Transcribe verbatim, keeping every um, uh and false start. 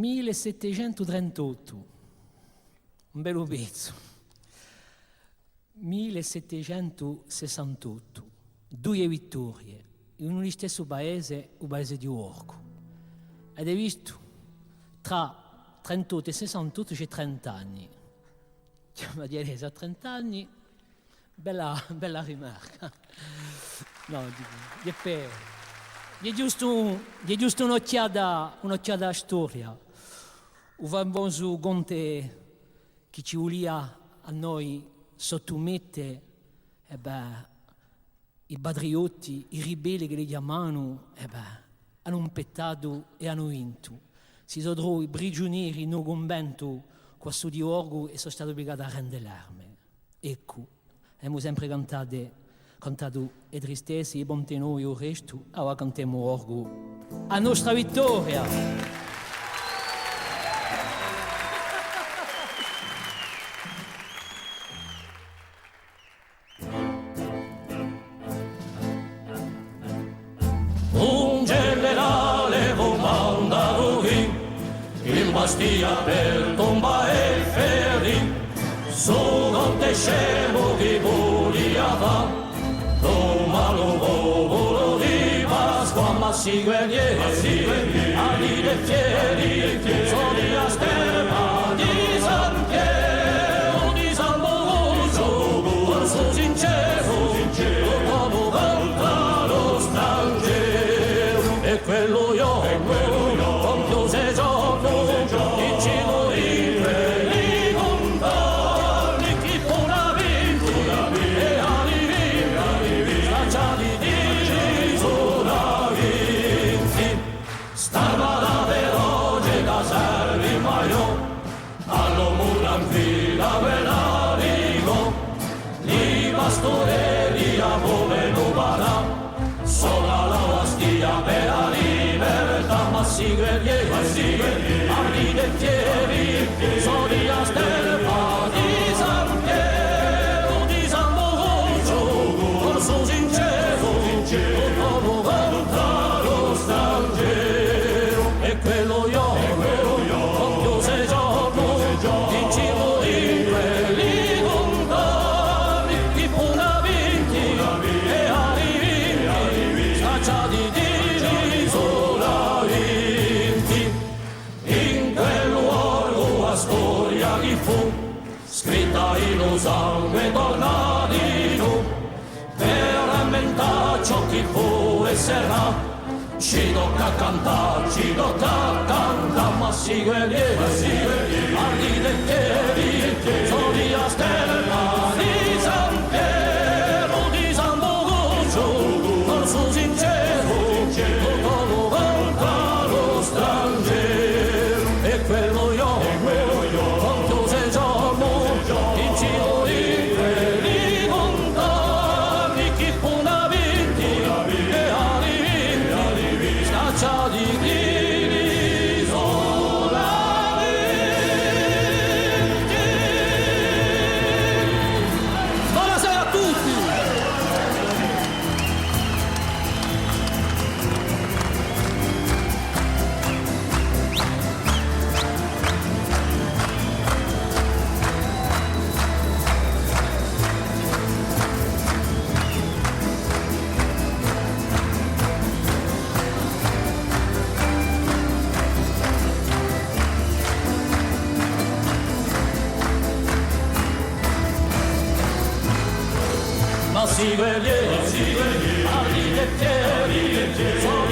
Mille settecentu trentottu, un bellu pezzu. Mille settecentu sessantottu, duie vittorie, in u listessu paese, u paese di Borgu. Avete vistu? Trà trentottu è sessantottu ci hè trent'anni. Chjamati Alesi à trent'anni, bella, bella rimarca. Nò, hè per, hè ghjustu, hè ghjustu un'ochjata, un'ochjata à a storia. U famosu conte chì ci vulia à noi sottumette, è bè, i patriotti, i ribelli chì li chjamanu, è bè, anu impettatu è anu vintu. Si sò trovi prigiuneri in u cunventu quassù di Borgu è sò stati ubligati à rende l'arme. Eccu, emu sempre cantatu, cantatu e tristezze, i ponti novi, u restu, avà cantemu Borgu, a nostra vittoria! Un generale cumandava in Bastia per tomba è ferì, sò conte scemu chì vulia fà, tomba u populu di Pasqua, ma si guerrieri, ali è fieri, sò di a sterpa di San Pietru, di San Bucuzzu, corsu sinceru, tuttu contr'à u strangeru. È quellu ghjornu, compiu sei ghjorni, in città di quelli cuntorni, chì puru à vinti è à vinti, scacciati di l'isula vinti. St'armata feroce da Servi Maiò, à l'omu tranquillu quella dicu, li pasturelli à povera panà, sò à a Bastia per a libertà, ma si guerrieri, ma si guerrieri, armi è fieri, sò di a sterpa di San Pietru, di San Bucuzzu, corsu sinceru, tuttu contr'à u strangeru. È quellu ghjornu, compiu sei ghjorni, in città di quelli cuntorni, chì puru à vinti è à vinti, scacciati di l'isula vinti. In quellu ghjornu a storia chì fù scritta in u sangue torna di novu, per rammentà ciò chì fù è serà. Ci tocca à cantà, ci tocca à cantà, ma si guerrieri, ma si guerrieri, armi è fieri, sò di a sterpa di San Pietru, di San Bucuzzu, corsu sinceru, tuttu contr'à u strangeru. È quellu ghjornu, compiu sei ghjorni, in città di quelli cuntorni, chì puru à vinti è à vinti, scacciati di l'isula vinti. Bonasera à tutti! Ma si guerrieri, ma si guerrieri, armi è fieri, sò